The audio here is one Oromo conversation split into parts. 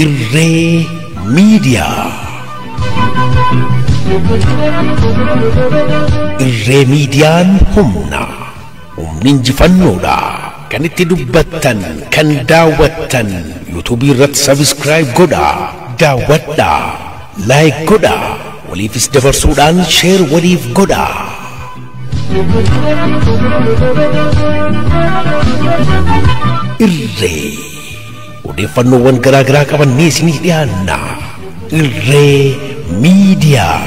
Irree Miidiyaa. Irree Miidiyaan humna. Humni injifannoodha. Kan itti dubbattan, kan daawwattan, yuutuubii irratti sabiskiraayib godhaa, daawwadhaa, laayik godhaa, waliifis dabarsuudhaan sheer waliif godhaa. Irree odeeffannoowwan garaa garaa qabannee isinii dhiyaanna. Irree Miidiyaa.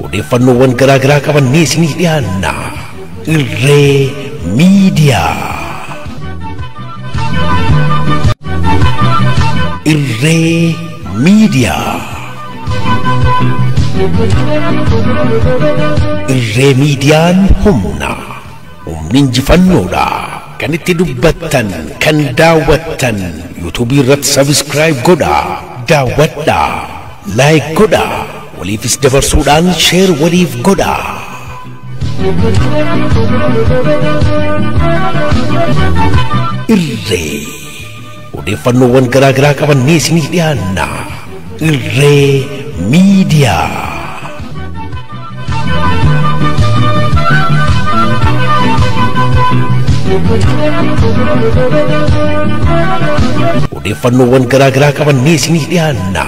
Odeeffannoowwan garaa garaa qabannee isinii dhiyaanna. Irree Miidiyaa. Irree Miidiyaa. Irree Miidiyaan humna. Humni injifannoodha. Kan itti dubbattan, kan daawwattan, yuutuubii irratti sabiskiraayib godhaa, daawwadhaa, laayik godhaa, waliifis dabarsuudhaan sheer waliif godhaa. Irree odeeffannoowwan garaa garaa qabannee isinii dhiyaanna. Irree Miidiyaa. Odeeffannoowwan garaa garaa qabannee isinii dhiyaanna.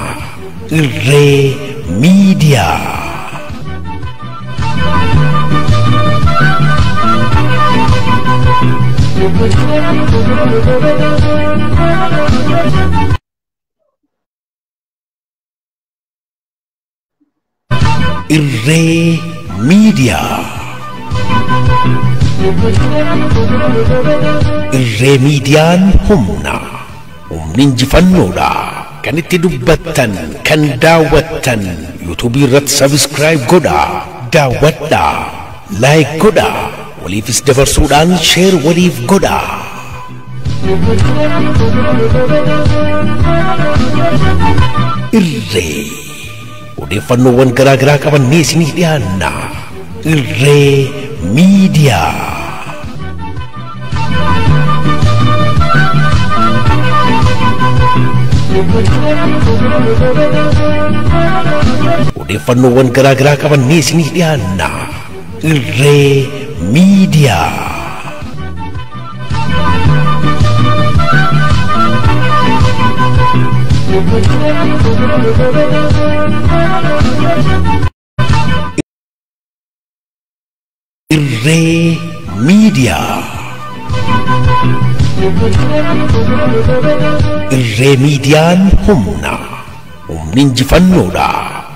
Irree Miidiyaa. Irree Miidiyaa. Irree Miidiyaan humna. Humni injifannoodha. Kan itti dubbattan, kan daawwattan, yuutuubii irratti sabiskiraayib godhaa, daawwadhaa, laayik godhaa, waliifis dabarsuudhaan sheer waliif godhaa. Irree odeeffannoowwan garaa garaa qabannee isinii dhiyaanna. Irree Miidiyaa. Odeeffannoowwan garaa garaa qabannee isinii dhiyaanna. Irree Miidiyaa. Irree Miidiyaa. Irree Miidiyaan humna. Humni injifannoodha.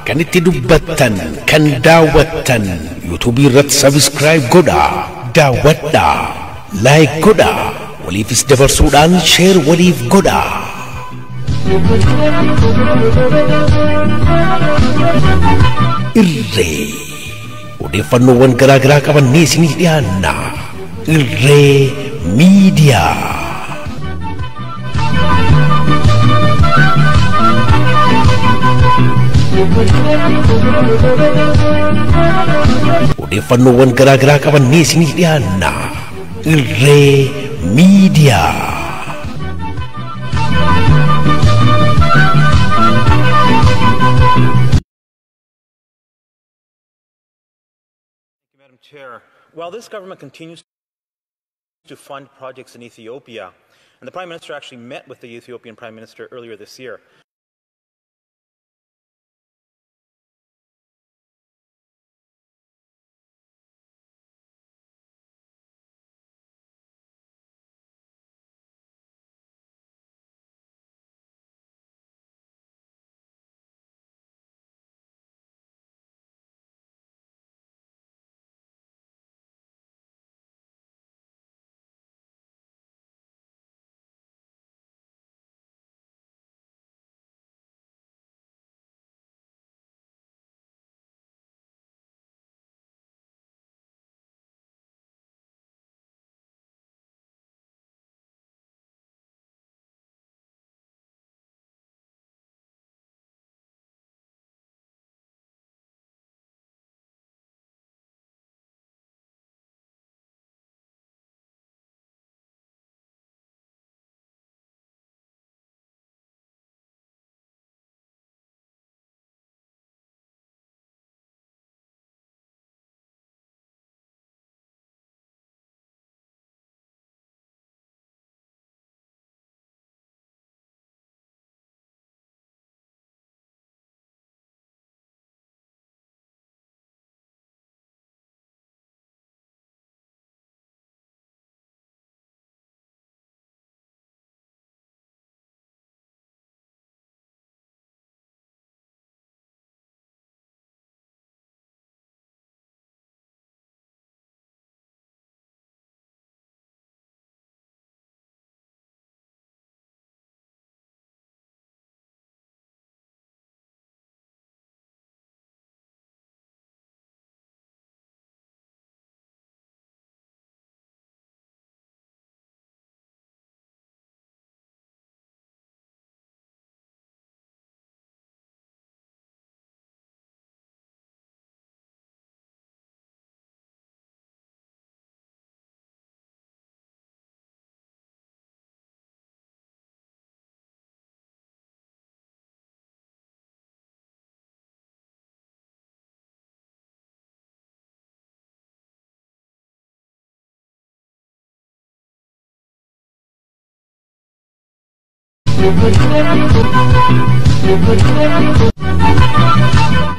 Kan itti dubbattan, kan daawwattan, yuutuubii irratti sabiskiraayib godhaa, daawwadhaa, laayik godhaa, waliifis dabarsuudhaan sheer waliif godhaa. Irree odeeffannoowwan garaa garaa qabannee isinii dhiyaanna. Irree Miidiyaa. Odeeffannoowwan garaa garaa qabannee isinii dhiyaanna. Irree Miidiyaa. Madam Chair, while this government continues to fund projects in Ethiopia, and the Prime Minister actually met with the Ethiopian Prime Minister earlier this year,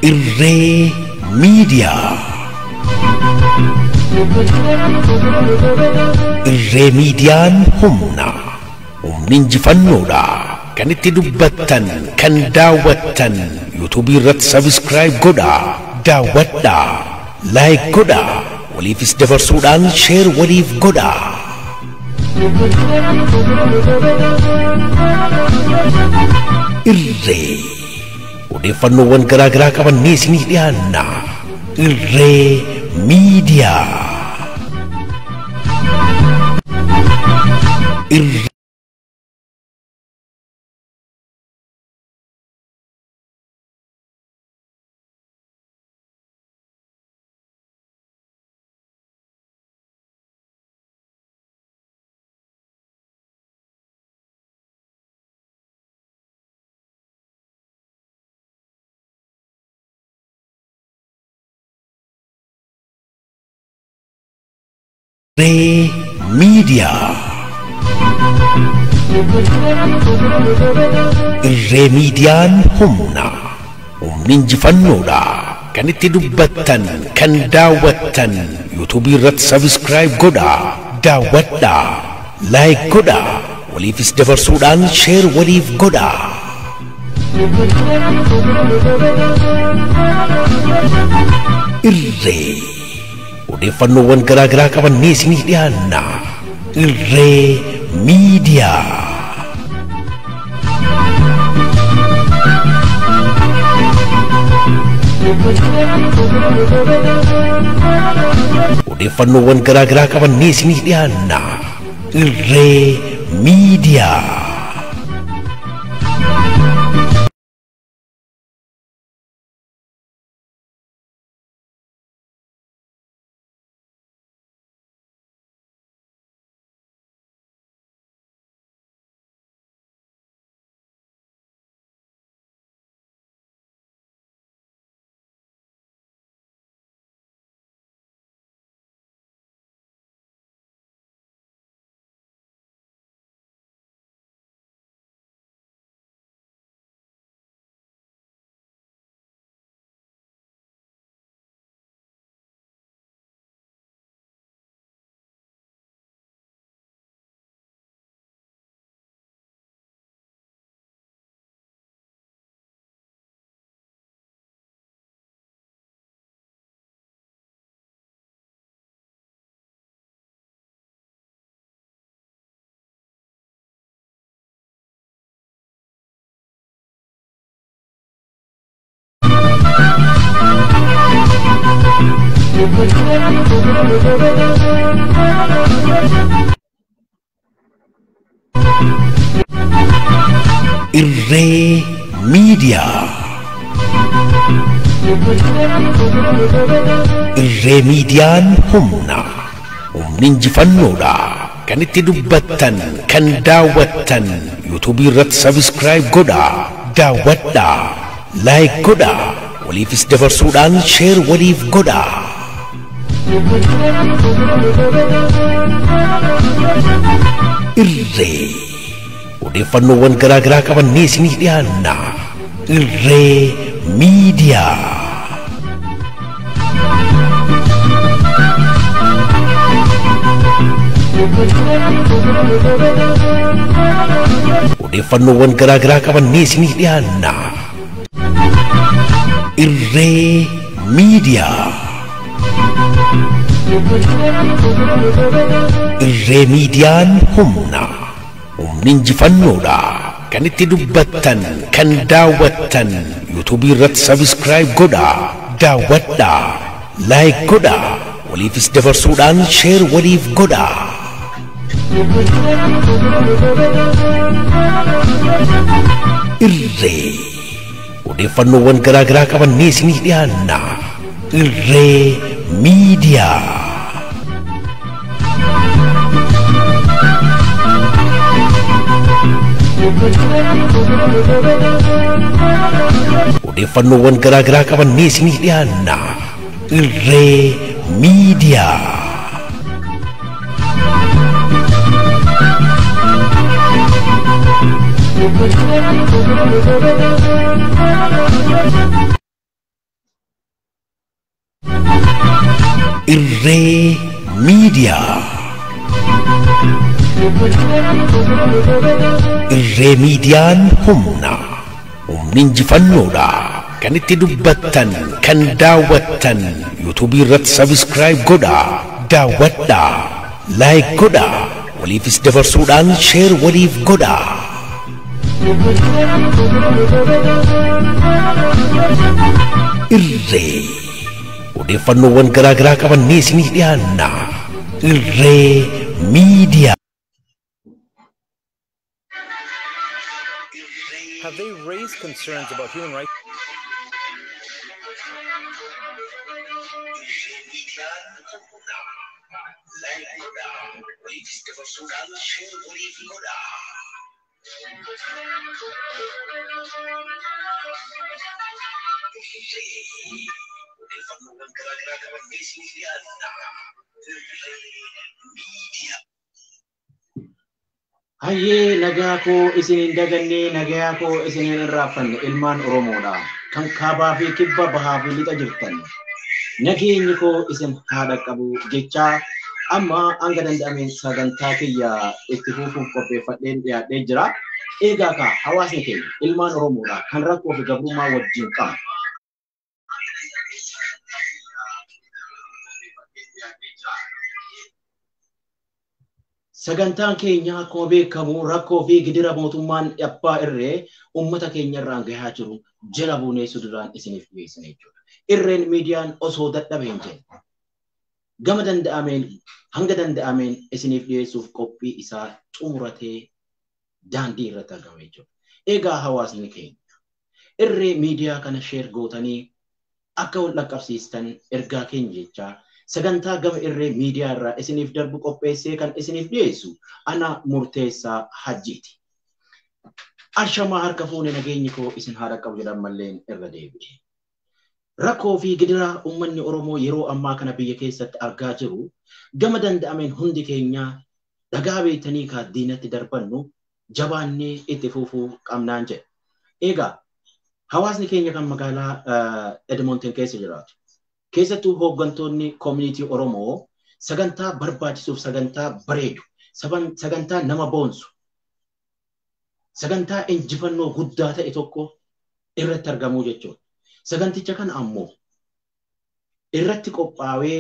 Irree Miidiyaa. Irree Miidiyaan humna. Humni injifannoodha. Kan itti dubbattan, kan daawwattan, yuutuubii irratti sabiskiraayib godhaa, daawwadhaa, laayik godhaa, waliifis dabarsuudhaan sheer waliif godhaa. Irree odeeffannoowwan garaa garaa qabannee isinii dhiyaanna. Irree Miidiyaa. Irree Miidiyaa. Irree Miidiyaan humna. Humni injifannoodha. Kan itti dubbattan, kan daawwattan, yuutuubii irratti sabiskiraayib godhaa, daawwadhaa, laayik godhaa, waliifis dabarsuudhaan sheer waliif godhaa. Irree odeeffannoowwan garaa garaa qabannee isinii dhiyaanna. Irree Miidiyaa. Odeeffannoowwan garaa garaa qabannee isinii dhiyaanna. Irree Miidiyaa. Irree Miidiyaa. Irree Miidiyaan humna. Humni injifannoodha. Kan itti dubbattan, kan daawwattan, yuutuubii irratti sabiskiraayib godhaa, daawwadhaa, laayik godhaa, waliifis dabarsuudhaan sheer waliif godhaa. Irree odeeffannoowwan garaa garaa qabannee isinii dhiyaanna. Irree Miidiyaa. Odeeffannoowwan garaa garaa qabannee isinii dhiyaanna. Irree Miidiyaa. Irree Miidiyaan humna. Humni injifannoodha. Kan itti dubbattan, kan daawwattan, yuutuubii irratti sabiskiraayib godhaa, daawwadhaa, laayik godhaa, waliifis dabarsuudhaan sheer waliif godhaa. Irree odeeffannoowwan garaa garaa qabannee isinii dhiyaanna. Irree Miidiyaa. Odeeffannoowwan garaa garaa qabannee isinii dhiyaanna. Irree Miidiyaa. Irree Miidiyaa. Irree Miidiyaan humna. Humni injifannoodha. Kan itti dubbattan, kan daawwattan, yuutuubii irratti sabiskiraayib godhaa, daawwadhaa, laayik godhaa, waliifis dabarsuudhaan sheer waliif godhaa. Irree odeeffannoowwan garaa garaa qabannee isinii dhiyaanna. Irree Miidiyaa. Have they raised concerns about human rights? Hayyee, nagaa koo isin hin dagannee, nagaa koo isin hin irraanfanne, ilmaan Oromoodha. Kan kaabaa fi kibba, bahaa fi lixa jirtan. Nageenyi koo isin haa dhaqqabu jechaa, amma hanga danda'ameen sagantaa kiyya itti fufuuf qopheeffadheen dhiyaadhee jira. Eegaa kaa, hawaasni keenya ilmaan Oromoodha kan rakkoo fi gabrummaa wajjin qabu. Sagantaan keenya akkuma beekamu rakkoo fi gidira mootummaan abbaa irree uummata keenya irraan gahaa jiru jala buunee suduraan isiniif dhiyeessina jechuudha. Irreen miidiyaan osoo dadhabe hin jenne gama danda'ameen hanga danda'ameen isiniif dhiyeessuuf qophii isaa xumuratee daandii irratti argama jechuudha. Egaa hawaasni keenya irree miidiyaa kana sheer gootanii akka wal dhaqqabsiistan ergaa keenya jechaa, sagantaa gama irree miidiyaa irraa isiniif darbu qopheessee kan isiniif dhiyeessu ana Murteessaa Hajjiiti. Ashamaa, harka fuune, nageenyi koo isin haa dhaqqabu jedhan malleen irra deebi'e. Rakkoo fi gidiraa uummanni Oromoo yeroo ammaa kana biyya keessatti argaa jiru gama danda'ameen hundi keenya dhagaa beektanii kaa diinatti darbannu jabaannee itti fufuu qabnaan jedha. Egaa hawaasni keenya kan magaalaa Edmonton keessa jiraatu, keessattuu hooggantoonni koomunitii Oromoo, sagantaa barbaachisuuf, sagantaa bareedu, sagantaa nama boonsu, sagantaa injifannoo guddaa ta'e tokko irratti argamuu jechuudha. Saganticha kana ammoo irratti qophaa'ee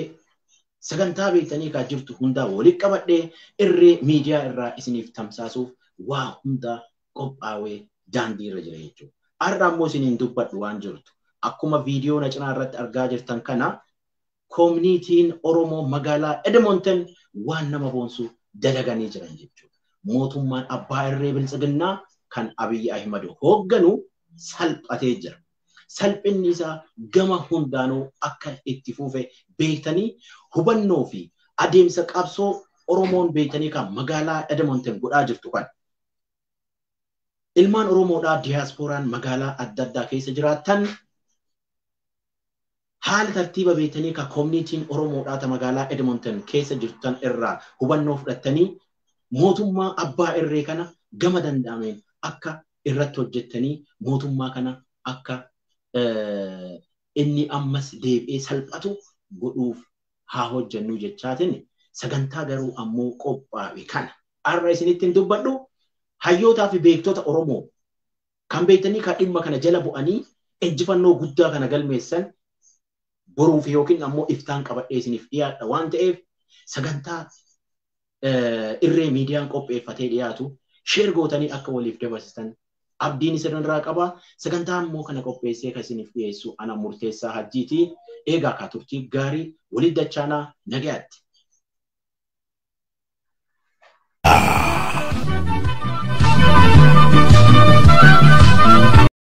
sagantaa beektanii kaa jirtu hundaa walitti qabadhee irree miidiyaa irraa isiniif tamsaasuuf waa hundaa qophaa'ee daandii irra jira jechuudha. Har'a ammoo isiniin dubbadhu waan jirtu. Akkuma viidiyoo na cinaa irratti argaa jirtan kana, koominiitiin Oromoo magaalaa Edmonton waan nama boonsu dalaganii jiran jechuudha. Mootummaan abbaa irree biltsiginnaa kan Abiyyi Ahimad hoogganu salphatee jira. Salphinni isaa gama hundaanuu akka itti fufe beektanii, hubannoo fi adeemsa qabsoo Oromoon beektanii kan magaalaa Edmonton godhaa jirtu kan. Ilmaan Oromoodhaa diyaaspooraan magaalaa adda addaa keessa jiraatan haala tartiiba beektanii kan koominiitiin Oromoodhaa ta magaalaa Edmonton keessa jirtan irraa hubannoo fudhattanii mootummaa abbaa irree kana gama danda'ameen akka irratti hojjettanii mootummaa kana akka inni ammas deebi'ee salphatu godhuuf haa hojjennu jechaatiin, sagantaa garuu ammoo qophaa'e kana har'a isinitti hin dubbadhu. Hayyootaa fi beektota Oromoo kan beektanii kan dhimma kana jala bu'anii injifannoo guddaa kana galmeessan boruuf yookiin ammoo iftaan qabadhee isiniif dhiyaadha waan ta'eef, sagantaa irree miidiyaan qopheeffatee dhiyaatu sheer gootanii akka waliif dabarsitan abdiin isinirraa qaba. Sagantaa ammoo kana qopheessee kan isiniif dhiyeessu ana Murteessaa Hajjiiti. Eegaa kaa, turtii gaarii, walitti dachaanaa, nagayaatti.